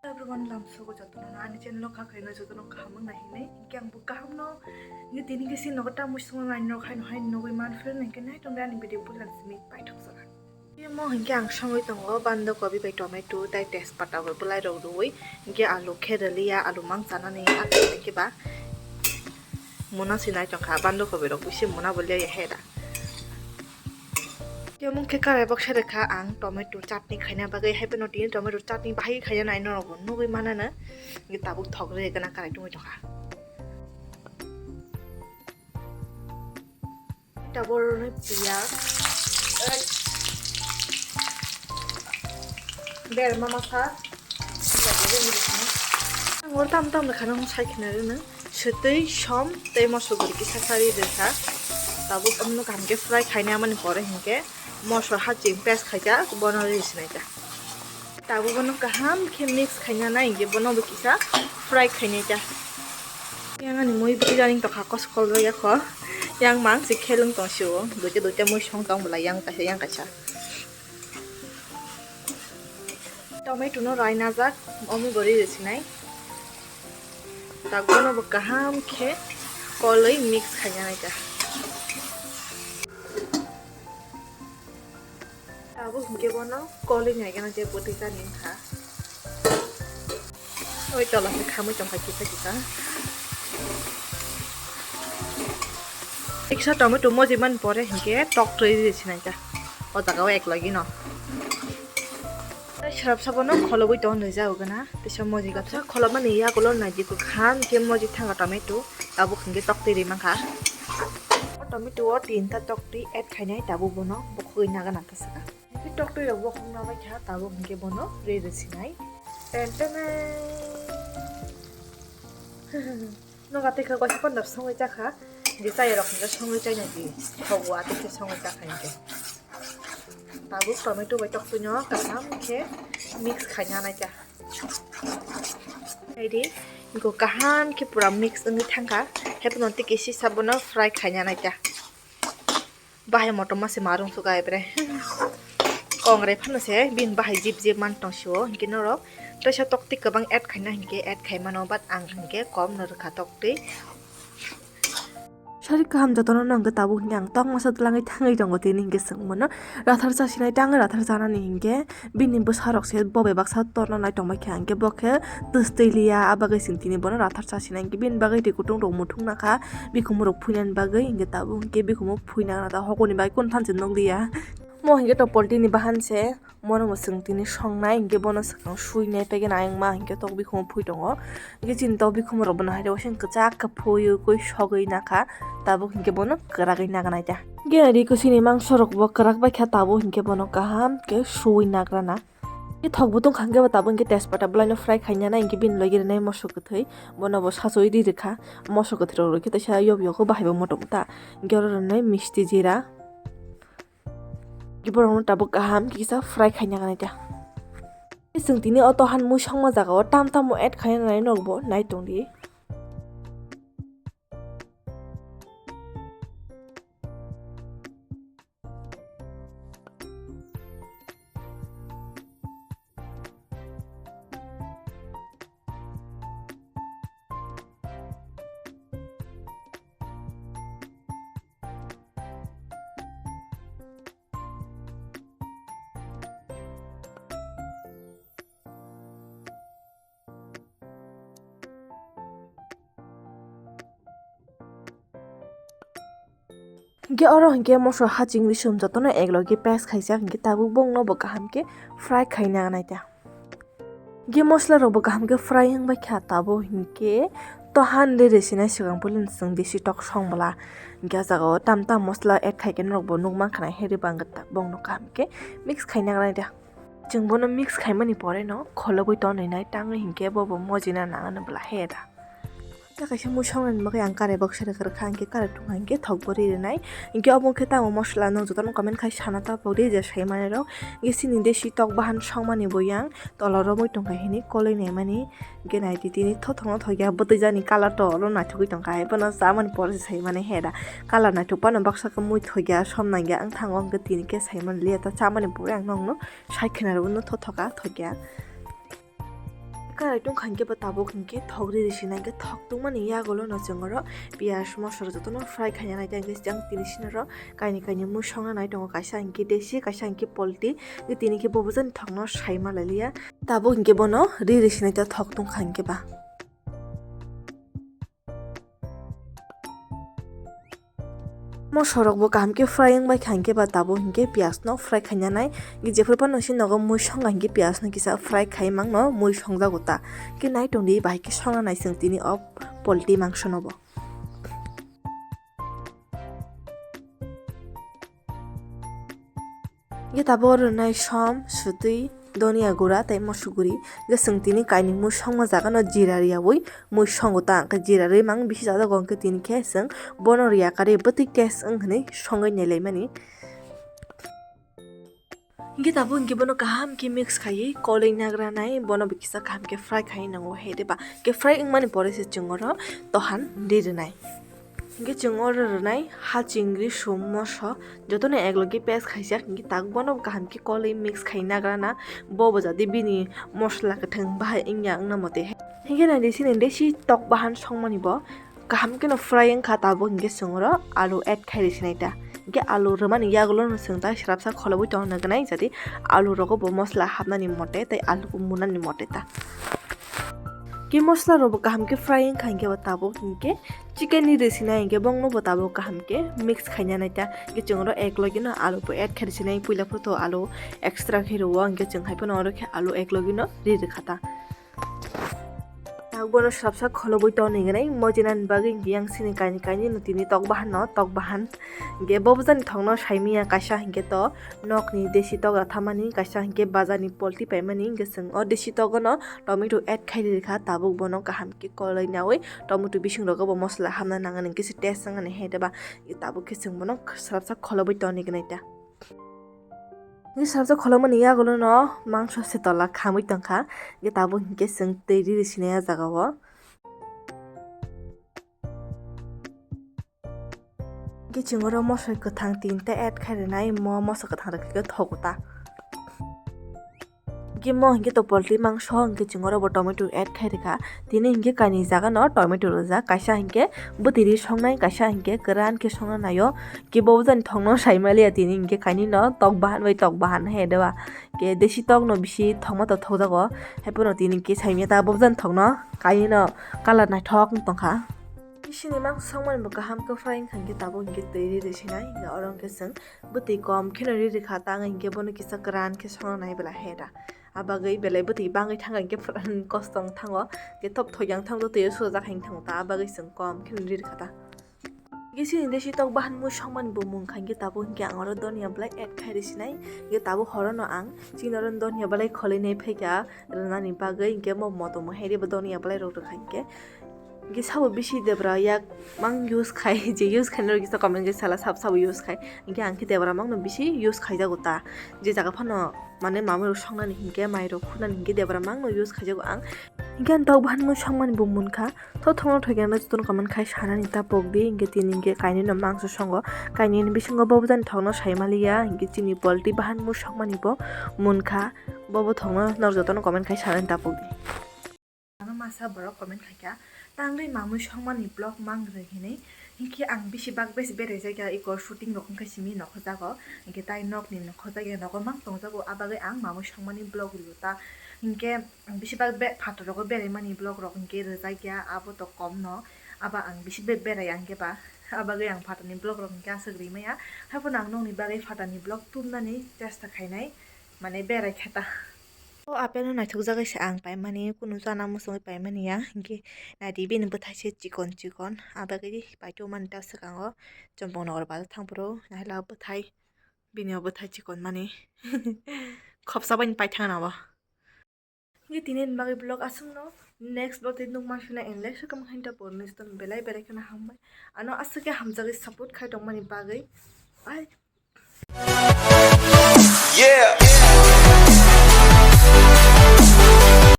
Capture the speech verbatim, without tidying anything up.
Everyone, lamsogo jotono ani channel o kha khaino jotono kaham wng nai hinwi. Hinkhe ang bo kaham no, hinkhe tini khe si nogo tamo swngo nai nok haino hai nogwi man phir hinkhe nai tongdi ani video puila simi paithok jora. Imo hinkhe ang songwi tongo bando kobi bai tomato tai tejpata bai bwlai rok rwwi, hinkhe alu khe rwliya, alu mang chanani akai hinkhe ba muna se nai tongkha, bando kobi rok bisi muna bo liya he da. Tei omo khe karai baksa rwkha ang tomato chutney khaina bagwi, hai phano tini tomato chutney bahai khaina nai norok bo nugwi manano. Hinkhe tabuk thok rwgwi gana karai tongwi tongkha. Tabuk rwrwni piyaj, berma masa, ang oro tam tam rwkha nang sai khna rwno. Swtwi, som tei moso guri kisa sari rwkha. Tabuk omono kaham khe fry khaina mani pore hinkhe moso haching paste khaijak, bono ri sinai ta. Tabuk bono kaham khe mix khaina nai hinkhe bono bo kisa fry khainai ta. Yang ani mui bwtwi janing tokha koskol rw yakho. Yang mang se khelung tong sio. Duita duita mui song tong bwlai yang kaisa yang kaisa. Tomato no raina jak, omo gori rw sinai. Tabuk bono bo kaham khe kolwi mix khaina nai ta. Tabuk hinkhe bono kolwi nai gana je bwtwi jani wngkha. Oi tola khe khamwi tongkha kisa kisa. Kisa tomato moji man pore hinkhe tok twi rw sinai ta. O jaga o ek logi no. Tei swrapsa bono kholobwi tongo nui jago gana. Teisa moji gapsa kholobmani yagulo naidi kwkham khe moji thango tomato. Tabuk hinkhe tok twi ri mankha. O tomato o tinta tok twi add khainai tabuk bono bukhugwi nagana khe swkang. Hinkhe tok twi rok bukhuk nabai kha tabuk hinkhe bono ri rw sinai. Ten ten. Noga tei kha kaisa panda songwi chakha. Di chaya rok hinkhe songwi chaina di. Thogo atwi khe songwi chakha hinkhe. Tabuk tomato bai toktwino kaham khe mix khaina nai ta. Naidi, iko kaham khe pura mix wngwi thangkha. Haiphano tei kisi sabono fry khaina nai ta. Bahai motom ma se marung suka ebre. Kongrai phano se bin bahai jip jip man tong sio. Hinkhe norok teisa toktwi kwbang add khaina hinkhe add khai mano, but ang hinkhe kom no rwkha toktwi. Sari kaham jotono no hwnkhe tabuk hinkhe ang tong masa twlangwi thangwi tongo tini hinkhe chwng bono rathar chasinai tangwi rathar chanani hinkhe bini bwsarok se bo bai baksa torna nai tongbai kha hinkhe bo khe twstwi liya, a bagwi chwng tini bono rathar chasinai hinkhe bini bagwi twi kutung rok muthung nakha bikhumu rok phuinani bagwi hinkhe tabuk hinkhe bikhumu phuina nata hokoni bai kun thanse nukliya. Mo hinkhe to poltini bahan se. Mono bo chwng tini songnai, hinkhe bono swkang suinai, pegeno ayang ma hinkhe tok bikhumo phui tongo. Hinkhe chini tok bikhumo rok bono haino waisa kwchak khe phuiwi sogwi nakha, tabuk hinkhe bono kwragwi nagnai ta. Hinkhe rikosini mangso rok bo kwrak bai kha, tabuk hinkhe bono kaham khe suwi nagrana. Hinkhe thok bo tongkha, hinkhe bo tabuk hinkhe tejpata bwlaino fry khainani, hinkhe bini logi rwnai moso kwthwi, bono bo sachawi ri rwkha, moso kwthwi rok rwkhe teisa yok yogo bahai bo motom ta, hinkhe oro rwnai misti jira. Borokno tabuk kaham kisa fry khaina nai ta. Chwng tini o tohan mui songma jaga o tam tamo add khaina nai norok bo nai tong di. Hinkhe oro hinkhe moso haching risum jotono eklogi paste khaijak, hinkhe tabuk bongno bo kaham khe fry khaina nai ta. Hinkhe mosola rok bo kaham khe fry wng bai kha, tabuk hinkhe tohan de resi nai swkang puilano chwng desi tok song bwla. Hinkhe ah jaga o tam tam mosola add khai khe norok bo nuk mankha na, heri bangwt bongno kaham khe mix khaina nai ta. Chwng bono mix khaimani pore no kholobwi tonwi nai, tangwi hinkhe bobo mojina nang ano bwla he da. Tei kaisa mui songnani bagwi ang karai baksa rwkha rwkha, hinkhe karai tongkha hinkhe thok bo ri rwnai. Hinkhe obo khe tamo mosola no jotono comment khai sana ta pok di je sai manwi rok. Hinkhe chini desi tok bahan songmani bo yang tola romwi tongkha hini koloi naimani. Hinkhe nai di tini thothokno thokya bwtwi jani colour to oro naithogwi tongkha, hai bono chamani pore se sai mani he da. Colour naithok phano baksa khe mui thokya som nangya wng thango, hinkhe tini khe sai manliya ta chamani pore ang nokno. Sai khwna rwno thothoka thokya. Karai tongkha hinkhe bo tabuk hinkhe thok riri sinai hinkhe thok tongmani yagulo no chwng oro piyaj mosla jotono fry khaina nai ta hinkhe jang tini sinaro kaini kaini mui songna nai tongo, kaisa hinkhe desi kaisa hinkhe poultry, hinkhe tini khe bo bujani thokno saima lailiya. Tabuk hinkhe bono riri sinai ta thok tongkha hinkhe ba. Mosla rok bo kaham khe fry wng bai kha hinkhe ba tabuk hinkhe piyaj no fry khaina nai. Hinkhe jephru phano se nogo mui songkha hinkhe piyaj no kisa fry khai mangno mui songjago ta. Hinkhe nai tongdi bahai khe songna nai chwng tini o poultry mangso no bo. Hinkhe tabuk rwnai som, sutwi, donia gura tei mosuk guri. Hinkhe chwng tini kaini mui songma jaga no jira riyaui mui songo ta, hinkhe jira rwi mang bisi jajago, hinkhe tini khe chwng bono riya karwi bwtwi taste wng hinwi songwi nailaimani. Hinkhe tabuk hinkhe bono kaham khe mix khaiwi kolwi nagra nai, bono bo kisa kaham khe fry khaiwi nango hai de ba. Hinkhe fry wngmani pore se chwng oro tohan ri rwnai. Hinkhe chwng oro rwnai ha chingri sum moso jotono eklogi paste khaijak, hinkhe tak bono kaham khe kolwi mix khai nagra na, bo bo jadi bini mosla kwthwng bahai wngya wngna mote hai. Hinkhe naidi sini desi tok bahan songmani bo kaham kheno fry wngkha, tabuk hinkhe chwng oro alu add khai rwsinai ta. Hinkhe alu rwmani yagulo no chwng ta srapsa kholobwi tongna gwnai, jadi alu rogo bo mosla hapnani mote tei alu bo munani mote ta. Khe mosla rok bo kaham khe fry wngkha hinkhe bo tabuk hinkhe chicken ni rwsinai hinkhe bongno bo tabuk kaham khe mix khaina nai ta. Hinkhe chwng oro eklogi no alu bo add khai rwsinai, puila photo alu extra khe rwo, hinkhe chwng hai phano oro khe alu eklogi no ri rwkha ta. Tak bono srapsa kholobwi tongni gwnai mojinani bagwi hinkhe yang sini kaini kaini no tini tok bahan no tok bahan. Hinkhe bo bujani thokno saimanya, kaisa hinkhe to nokni desi tok rathamani, kaisa hinkhe bazarni poultry paimani, hinkhe chwng o desi togono tomato add khai rikha, tabuk bono kaham khe kolwi naui tomato bising rogo bo mosla hamna nangani hinkhe se taste wngmani hai de ba, tabuk khe chwng bono srapsa kholobwi tongni gwnai ta. Hinkhe srapsa kholobmani yagulo no mangso se tola khamwi tongkha, hinkhe tabuk hinkhe chwng twi riri sinai ah jaga o. Hinkhe chwng oro mosoi kwthang tinta add khai rwnai, mo moso kwthang rok khe thogo ta. Hinkhe mo hinkhe to poultry mangso, hinkhe chwng oro bo tomato add khai rwkha. Tini hinkhe kaini jaga no tomato rwjak, kaisa hinkhe bwtwi ri songnai, kaisa hinkhe kwran khe songna naio. Hinkhe bo bujani thokno saimaliya tini hinkhe kaini no tok bahan bai tok bahan hai de ba. Hinkhe desi tok no bisi thokma to thokjago. Hai phano tini hinkhe saimanya ta bo bujani thokno kaini no colour naithok wng tongkha. Bisini mang songmani bo kaham khe fry wngkha hinkhe tabuk hinkhe twi ri rwsinai, hinkhe oro hinkhe chwng bwtwi kom kheno ri rwkha ta, hinkhe bono kisa kwran khe songna nai bela hera. Abagwi belai bwtwi bangwi thangkha hinkhe pran kosto wng thango, hinkhe thop thoyang thango twiwi sujak hai wng thango ta, abagwi chwng kom kheno ri rwkha ta. Hinkhe chini desi tok bahan mui songmani bo mung kha hinkhe tabuk hinkhe ang oro donia belai add khai rwsinai, hinkhe tabuk horono ang chini oro donia belai kholwi nai phaikha rwnani bagwi, hinkhe mo motom hai ribo donia belai rok rwkha hinkhe. Hinkhe sabo bisi debra yak mang use khai, je use khainai rok kisa comment khe sala sab sabo use khai. Hinkhe ang khe debra mangno bisi use khaijago ta. Je jaga phano mane mamui rok songnani hinkhe mai rok khunani hinkhe debra mangno use khaijago ang. Hinkhe ang tok bahan mui songmani bo munkha. Tho thongno thoikhe ang jotono comment khai sanani ta pokdi. Hinkhe tini hinkhe kainwi no mangso songo. Kainwi ni bisingo bo bujani thokno saimaliya. Hinkhe chini poultry bahan mui songmani bo munkha. Bobo thokno norok jotono comment khai sanani ta pokdi. Ano masa borok comment khaikha, "Tangwi mamui songmani vlog mang rw hinwi, hinkhe ang bisi bak besi berai jakya, iko shooting rok wngkha simi nokho jago, hinkhe tai nokni nokho jakya nogo mang tongjago, abagwi ang mamui songmani vlog rw ta, hinkhe ang bisi bak be phatar rogo berai mani vlog rok hinkhe rw jakya, abo to kom no, abo ang bisi be berai ya hinkhe ba, abagwi ang phatar ni vlog rok hinkhe aswk rw maya, haiphano ang nokni bagwi phatar ni vlog tubnani chesta khainai, mane berai khe ta." O apple no naithok jagwi se ang paimani, kunu chana muchungwi paimani ya, hinkhe naidi bini bwthai se chikon chikon, abagwi paithomani ta swkango Champaknagar bazar thangphuru, naila bwthai, bini o bwthai chikon mani khopsa bai paithangna bo. Hinkhe tini ni bagwi vlog aswkno, next vlog tei nukma phina and like se comment khaina ta porni belai belai kheno hambai, ano aswk khe hamjagwi support khai tongmani bagwi. Bye. Yeah.